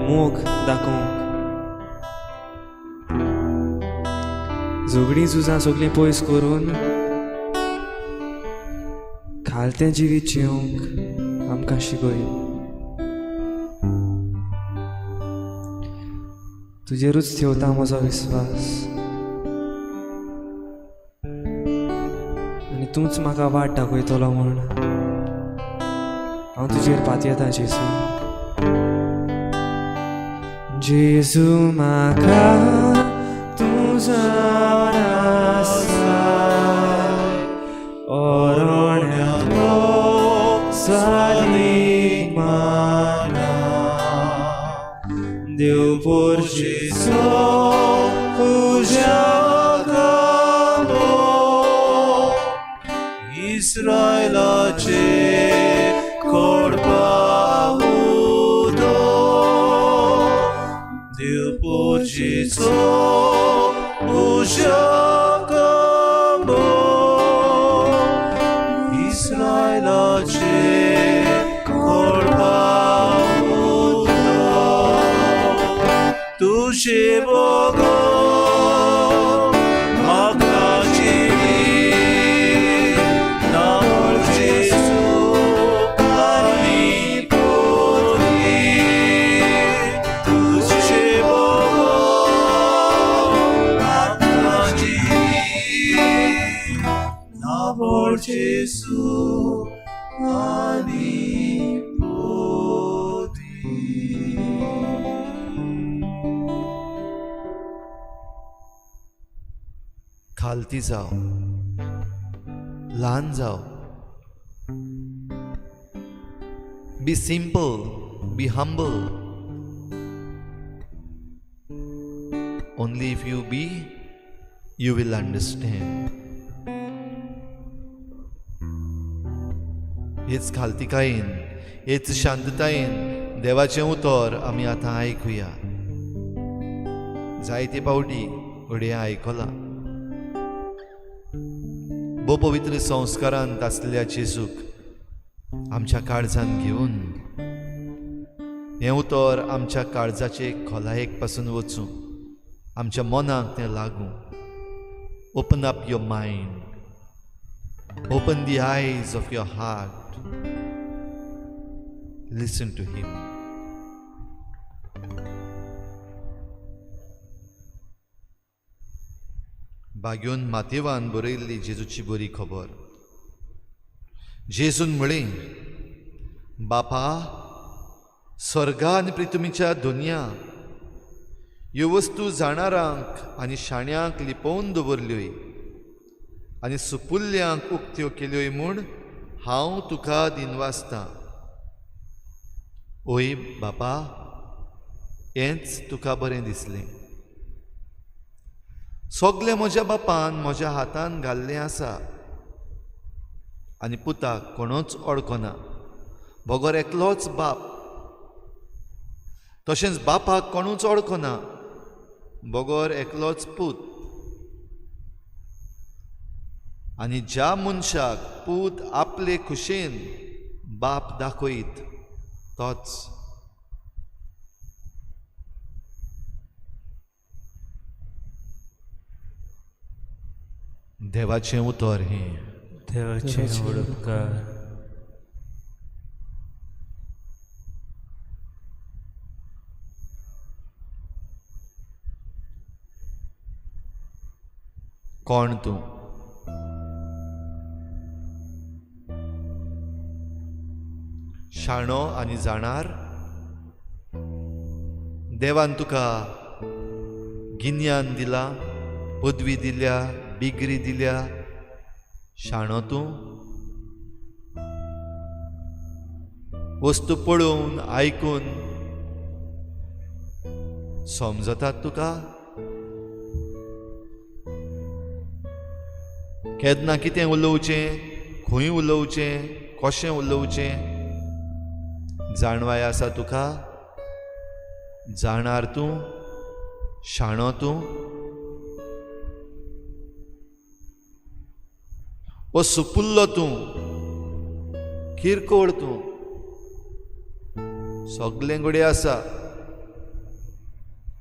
Speaker 3: मोग दाखोवंक, झगडीं झुजां सगळीं पयस करून खालतें जिवीत जिवंक आमकां शिकय. तुजेरूच ठेवता म्हजो विस्वास आनी तूंच म्हाका वाट दाखयतलो म्हूण हांव तुजेर पातयेतां जेजू. जेजू म्हाका तूं जावन आसा, अरण्यांतलो सादीक माना, देव पोरशीचो
Speaker 1: उज्या खांबो, इस्रायलाचे कोडपा उदो, देव पोरशीचो उज्या खांबो, इस्रायलाचे कोडपा उदो, तुझे बगर म्हाका जिवीत ना, जेजू आनी पोती, तुझे बगर म्हाका जिवीत ना, जेजू आनी पोती.
Speaker 2: खालती जाव, ल्हान जाव. Be simple, be humble. Only if you be, you will understand. हेच खालतिकायेन, हेच शांततायेन देवाचें उतर आमी आतां आयकुया. जायते पावटी घडये आयकलां. भोव पवित्र संस्कारांत आसलेल्या जेजूक आमच्या काळजान घेवन हें उतर आमच्या काळजाचे खोलायेक पासून वचूं, आमच्या मनाक तें लागूं. Open up your mind, open the eyes of your heart, listen to him. बाग्योन मातेवान बरयल्ली जेजूची बरी खबर. जेजून म्हळें, बापा, स्वर्गा आनी पृथ्वीच्या दुनिया ह्यो वस्तू जाणारांक आनी शाण्यांक लिपोवन दवरल्योय आनी सुपुल्ल्यांक उक्त्यो केल्योय म्हूण हांव तुका दिनवासतां. ओय बापा, हेंच तुका बरें दिसलें. सगलें म्हज्या बापान म्हज्या हातान घाल्लें आसा आनी पुताक कोणूच ओळखना बगर एकलोच बाप, तशेंच बापाक कोणूच ओळखना बगर एकलोच पूत, आनी ज्या मनशाक पूत आपले खुशेन बाप दाखयत तोच. देवाचें उतर हें.
Speaker 5: देवाचें उपकार.
Speaker 2: कोण तूं? शाणो आनी जाणार? देवान तुका गिन्यान दिलां, पदवी दिल्या, डिग्री दिल्या, शाणो तूं? वस्तू पळोवन आयकून समजतात तुका? केन्ना कितें उलोवचें, खंय उलोवचें, कशें उलोवचें जाणवाय आसा तुका? जाणार तूं? शाणो तूं? ओ सुपुल्लो तूं, किरकोळ तूं, सगलें घडये आसा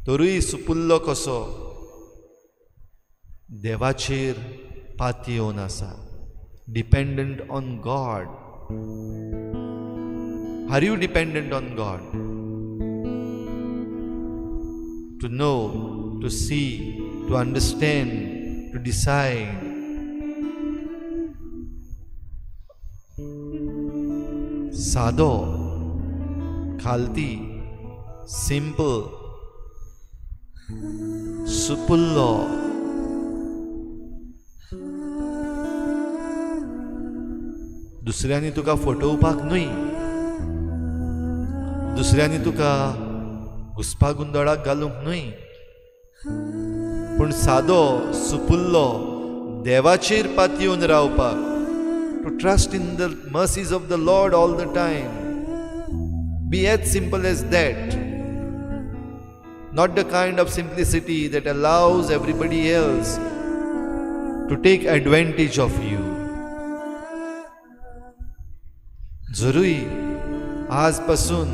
Speaker 2: तरूय सुपुल्लो कसो? देवाचेर पातयेवन आसा, dependent on God. Are you dependent on God? To know, to see, to understand, to decide. सादो, खालती, सिंपल, सुपुल्लो. दुसऱ्यांनी तुका फटोवपाक न्हय, दुसऱ्यांनी तुका घुसपा गोंदळाक घालूंक न्हय, पूण सादो सुपुल्लो देवाचेर पातयेवन रावपाक. To trust in the mercies of the Lord all the time. Be as simple as that. Not the kind of simplicity that allows everybody else to take advantage of you. जरूय आजपासून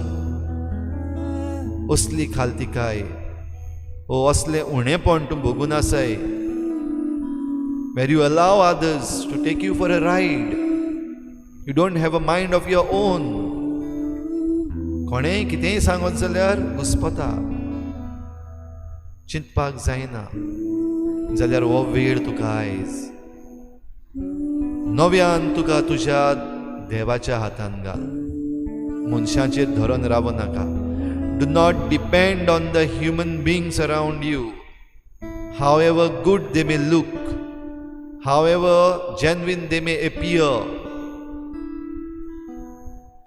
Speaker 2: असली खालतिकाय ओ असलें उणेपण तूं भोगून आसाय, where you allow others to take you for a ride. You don't have a mind of your own. कोणेंय कितेंय सांगत जाल्यार घुस्पता, चिंतपाक जायना. जाल्यार हो वेळ तुका आयज नव्यान तुका तुज्या देवाच्या हातान घाल. मनशाचेर धरून रावं नाका. Do not depend on the human beings around you, however good they may look, however genuine they may appear.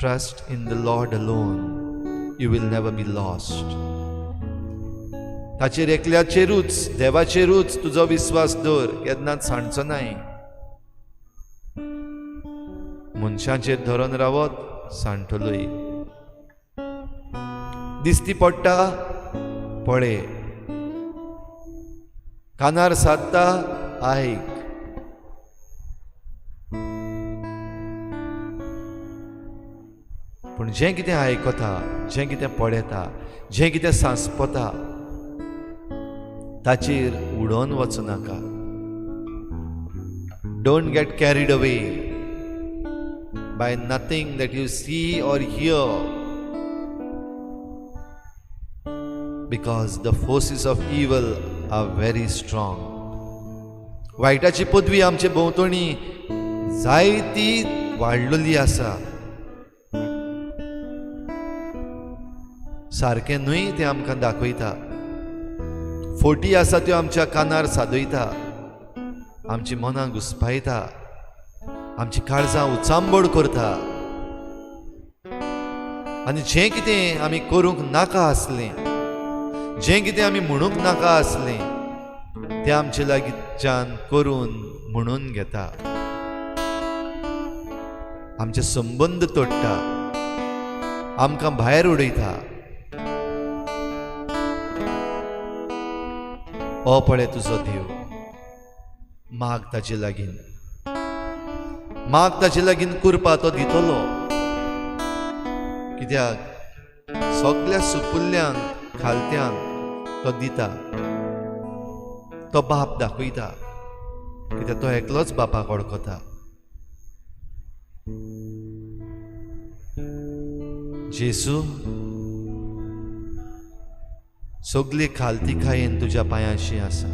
Speaker 2: Trust in the Lord alone, you will never be lost. ताचेर एकल्याचेरूच, देवाचेरूच तुजो विस्वास दवर, केन्नाच सांडचो नाय. मनशाचेर धरून रावत सांडटलोय. दिश्टी पडटा पळय, कानार सादता आयक. पूण जें कितें आयकता, जें कितें पळयता, जें कितें सांसपता ताचेर उडोवन वचूं नाका. Don't get carried away by nothing that you see or hear, because the forces of evil are very strong. वायटाची पदवी आमचे भोंवतणी जायती वाडलेली आसा. सारकें न्हय तें आमकां दाखयता, फोटी आसा त्यो आमच्या कानार सादयता, आमची मनां घुसपायता, आमची काळजां उचांबळ करता. आनी जें कितें आमी करूंक नाका आसलें, जें कितें आमी म्हणूंक नाका आसलें तें आमचे लागींच्यान करून म्हणून घेता, आमचे संबंद तोडटा, आमकां भायर उडयता. ओ पळय तुजो देव, माग ताचे लागीं, माग ताचे लागीं कुरपा तो दितलो. कित्याक सगल्या सुपुल्ल्यांक खालत्यांक तो दिता, तो बाप दाखयता, कित्याक तो एकलोच बापाक वळखता. जेजू, सगली खालतीकायेन तुज्या पांयांशी आसा.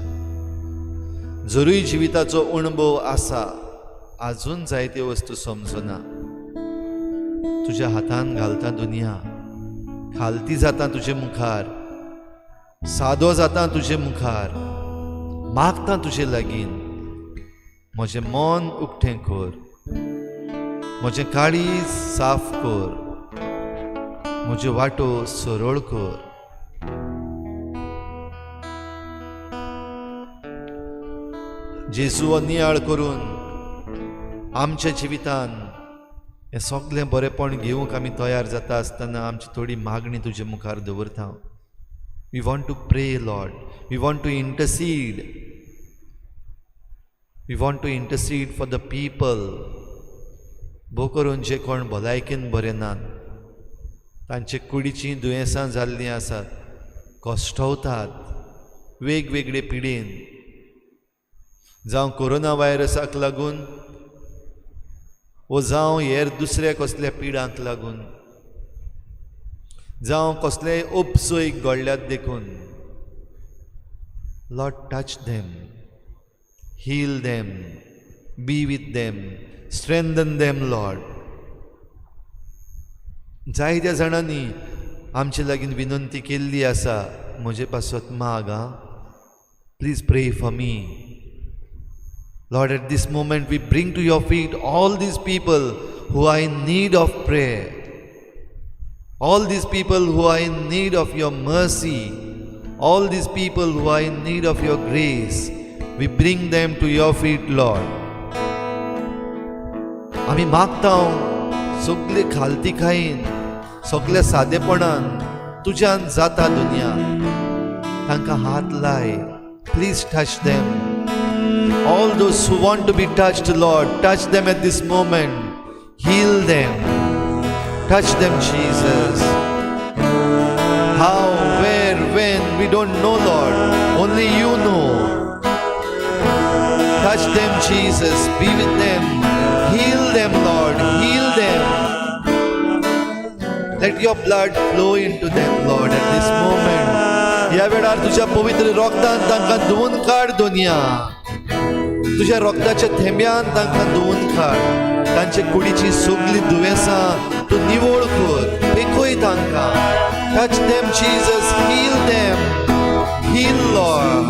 Speaker 2: जरूय जिविताचो अणभव आसा, आजून जायत्यो वस्तू समजना. तुज्या हातान घालता दुनिया, खालती जाता तुजे मुखार, सादो जाता तुजे मुखार, मागता तुजे लागीं, म्हजें मन उक्तें कर, म्हजें काळीज साफ कर, म्हज्यो वाटो सरळ कर. जेजू हो नियाळ करून आमच्या जिवितान हें सगळें बरेंपण घेवंक आमी तयार जाता आसतना आमची थोडी मागणी तुजे मुखार दवरता. We want to pray, Lord. We want to intercede. We want to intercede for the people. भोव करून जे कोण भलायकेन बरे नात, तांचे कुडीचीं दुयेंसां जाल्लीं आसात, कश्टवतात वेगवेगळे पिडेन, जावं कोरोना व्हायरसाक लागून वो जावं हेर दुसऱ्या कसल्या पिडांक लागून, जावं कसलेय उपसोय घडल्यात देखून. Lord, touch them, heal them, be with them, strengthen them, Lord. जायत्या जाणांनी आमचे लागीं विनंती केल्ली आसा, म्हजे पासत माग आं, please pray for me. Lord, at this moment we bring to your feet all these people who are in need of prayer, all these people who are in need of your mercy, all these people who are in need of your grace. We bring them to your feet, Lord. आमी मागता सगळे खालतीकायेन, सगल्या सादेपणान तुज्यान जाता दुनिया, तांकां हात लाय. Please touch them. All those who want to be touched, Lord, touch them at this moment. Heal them. Touch them, Jesus. How, where, when, we don't know, Lord. Only you know. Touch them, Jesus. Be with them. Heal them, Lord. Heal them. Let your blood flow into them, Lord, at this moment. ह्या वेळार तुझ्या पवित्र रोगतान तांकां धुवून काड दुनिया. तुझ्या रोगताच्या थेंब्यान तांकां धुवून काड. तांचे कुडीची सगळीं दुयेंसां तूं निवळ कर, पेखय तांकां. Touch them, Jesus. Heal them. Heal, Lord.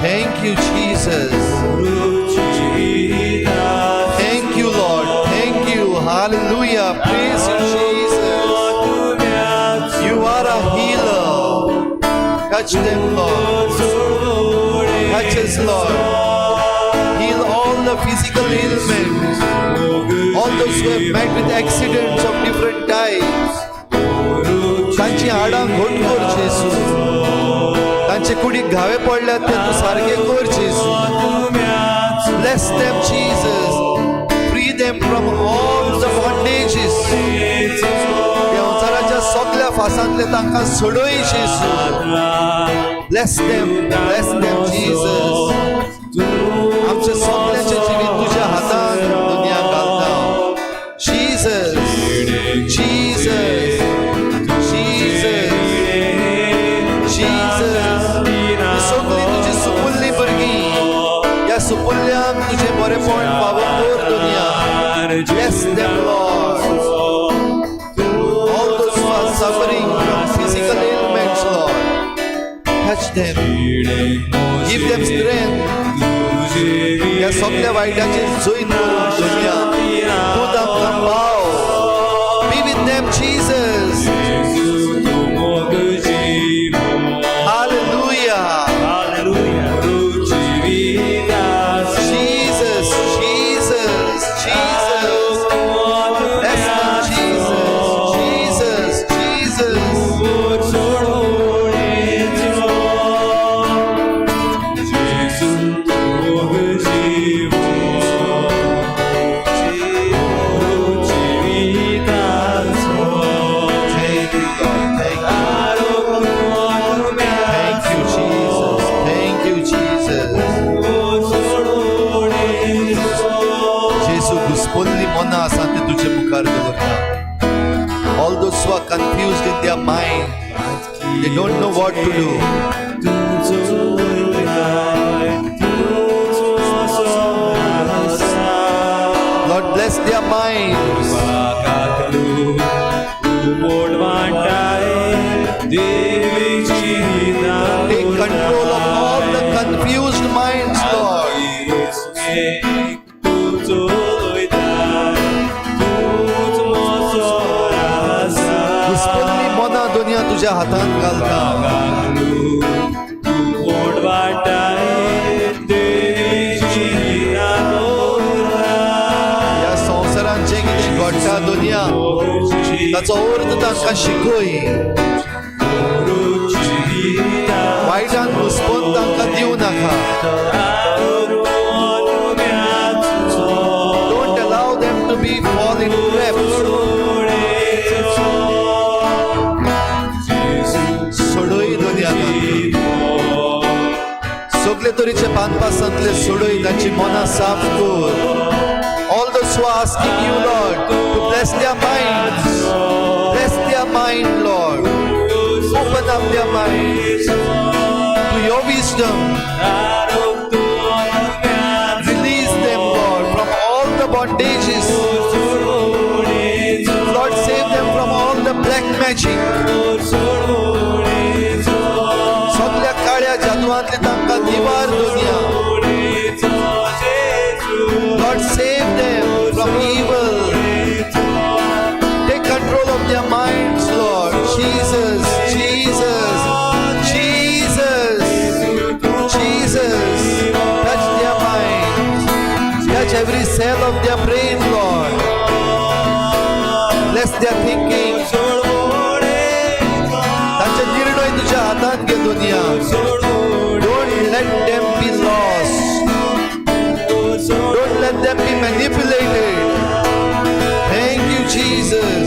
Speaker 2: Thank you, Jesus. Thank you, Lord. Thank you. Hallelujah. Praise you, Jesus. You are a healer. Touch them, Lord. Touch us, Lord. Heal all the physical ailments, All those who have met with accidents of different types, तांची हाडां घट कर जेजू. तांचे कुडीक घावे पडल्यात ते तूं सारके कर जेजू. Bless them, Jesus. Free them from all the bondages. संवसाराच्या सगल्या फासांतले तांकां सोडय जेजू. Bless them, bless them, Jesus. आमच्या सगळ्यांचे जिवीत तुझ्या हातान दुनिया घालता. Jesus, Jesus, Jesus, Jesus. ही सगळी तुजी सुपुल्ली भुरगीं, ह्या सुपुल्ल्यांक तुजें बरेपण फावो कर दुनिया. Bless them, Lord. All those who are suffering from physical ailments, Lord, touch them. Give them strength. ह्या सगळ्या वायटाचेर जैत करून दुनिया तूं तांकां पाव. Be with them, Jesus. Hallelujah.
Speaker 5: Hallelujah.
Speaker 2: Jesus, Jesus, Jesus. Bless them, Jesus, Jesus, Jesus. Thank you, Lord. Thank you. Thank you, Jesus. Thank you, Jesus. जेजू, घुसपल्ली मनां आसा ते तुजे मुखार दवरता. All those who are confused in their mind, they don't know what to do. Lord, bless their minds. Take control of all the confused minds, Lord. घुसपल्ली मनां दुनिया तुझ्या हातान घालता. ह्या संवसारांत जें कितें घडटा दुनिया, ताचो अर्थ तांकां शिकय. वायटान घुसपोन तांकां दिवं नाका. Don't allow them to be fall in traps. सोडय दुनिया तांकां. सगळे तरेचे बांदपासांतले सोडय, तांची मनां साफ कर. All those who are asking you, Lord, to bless their minds, bless their mind, Lord. Open up their minds to your wisdom. Release them, Lord, from all the bondages. Lord, save them from all the black magic. सगळ्या काळ्या जादवांतले तांकां निवार दुनिया. Lord, save them from evil. Take control of their minds, Lord. Jesus, Jesus, Jesus, Jesus. Touch their minds. Touch every cell of their brain, Lord. Bless their thinking. तांचे निर्णय तुझ्या हातान घे दुनिया. Don't let them be lost. Don't let them be manipulated. Thank you, Jesus.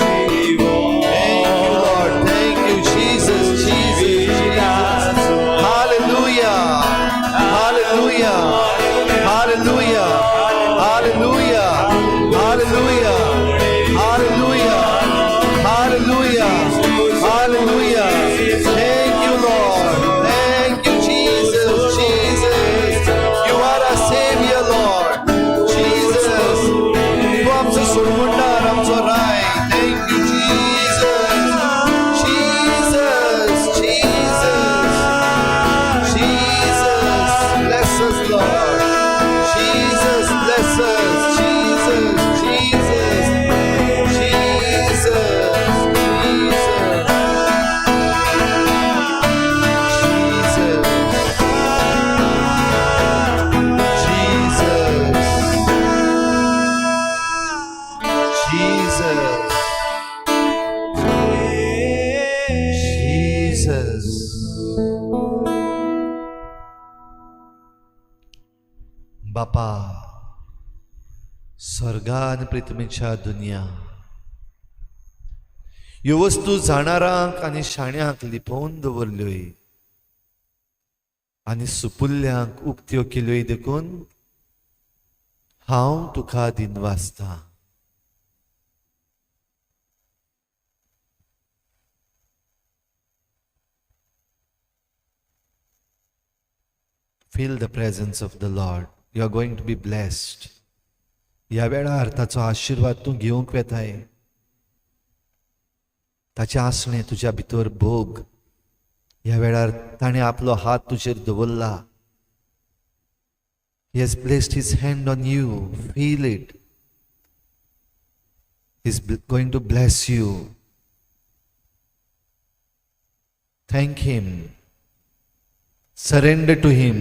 Speaker 2: Thank you, Lord. Thank you, Jesus. Jesus, Jesus. Hallelujah. Hallelujah. Hallelujah. Hallelujah. Hallelujah. Hallelujah. Hallelujah. Hallelujah. Thank you, Lord. Jesus. बापा, स्वर्गान पृथ्वीच्या दुनिया ह्यो वस्तू जाणारांक आनी शाण्यांक लिपोवन दवरल्योय आनी सुपुल्ल्यांक उक्त्यो केल्योय, देखून हांव तुका दिनवासता. Feel the presence of the Lord. You are going to be blessed. ह्या वेळार ताचो आशिर्वाद तूं घेवंक वेताय. ताचें आसणें तुज्या भितर भोग. ह्या वेळार ताणें आपलो हात तुजेर दवरला. He has placed his hand on you. Feel it. He is going to bless you. Thank him. Surrender to him.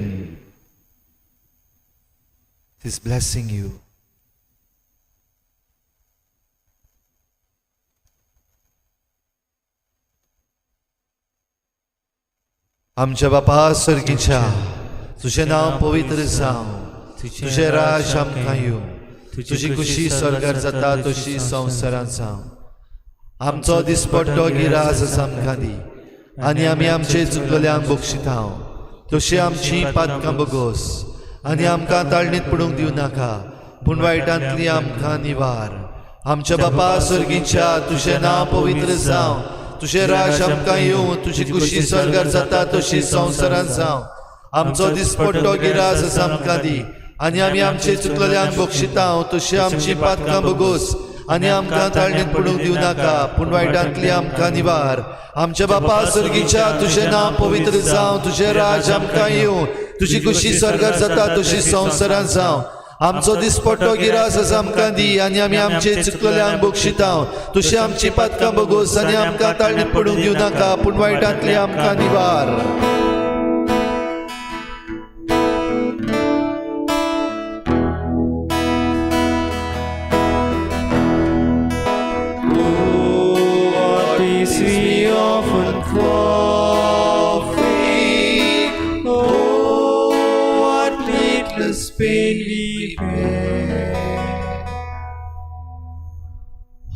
Speaker 2: He is blessing you. आमच्या बापा सर्गीच्या, तुझें नांव पवित्र जावं, तुझें राज आमकां येवं, तुजी खुशी स्वर्गार जाता तशी संवसारांत जावं. आमचो दिसपट्टो गिरास आमकां दी आनी आमी आमचे चुकलेल्यांक बक्षिता तशी आमची पातकां बगोस आनी आमकां ताळणीत पडूंक दिवं नाका, पूण वायटांतली आमकां निवार. आमच्या बापा सर्गीच्या, तुझें नांव पवित्र जावं, तुझें राज आमकां येवं, तुजी खुशी स्वर्गार जाता तशी संवसारांत जावं. आमचो दिसपट्टो गिरास आमकां दी आनी आमी आमचे चुकलेल्यांक बक्षिता तशी आमची पातकां बगोस आनी आमकां ताळणीत पडूंक दिवं नाका, पूण वायटांतली आमकां निवार. आमच्या बापा सर्गीच्या, तुझें नांव पवित्र जावं, तुझें राज आमकां येवं, तुजी खुशी स्वर्गार जाता तशी संवसारांत जावं. आमचो दिसपट्टो गिरास आमकां दी आनी आमी आमचे चुकलेल्यांक बक्षिता तशी आमची पातकां बगोस आनी आमकां ताळणीत पडूंक दिवं नाका, पूण वायटांतली आमकां निवार.
Speaker 3: What peace we often forfeit. Oh, what needless pain we bear.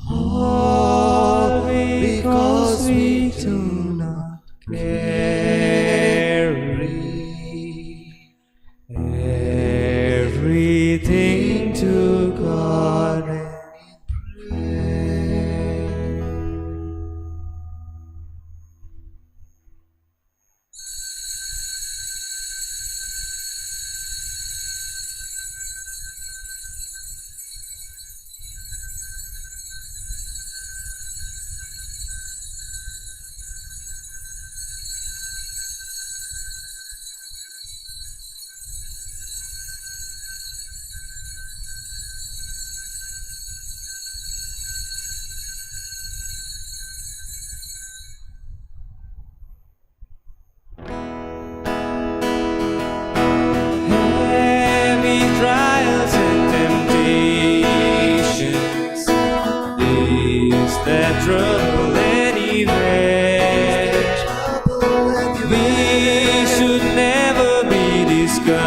Speaker 3: All because we do not carry everything to God in prayer. Heavy trials and temptations, is that trouble anywhere? We should never be discouraged.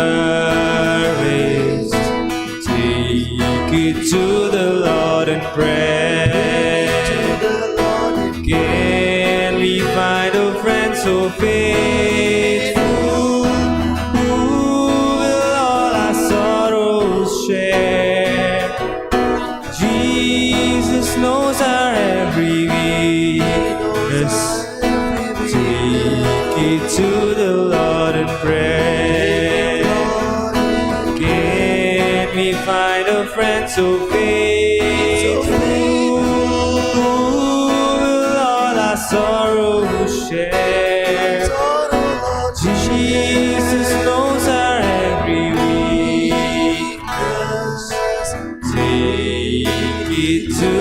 Speaker 3: Take it to the Lord in prayer. Can we find a friend so faithful who will all our sorrows share? Jesus knows our every weakness. Take it to the Lord in prayer. Can we find a friend so faithful who will all our sorrows share? Jesus knows our every weakness. Take it to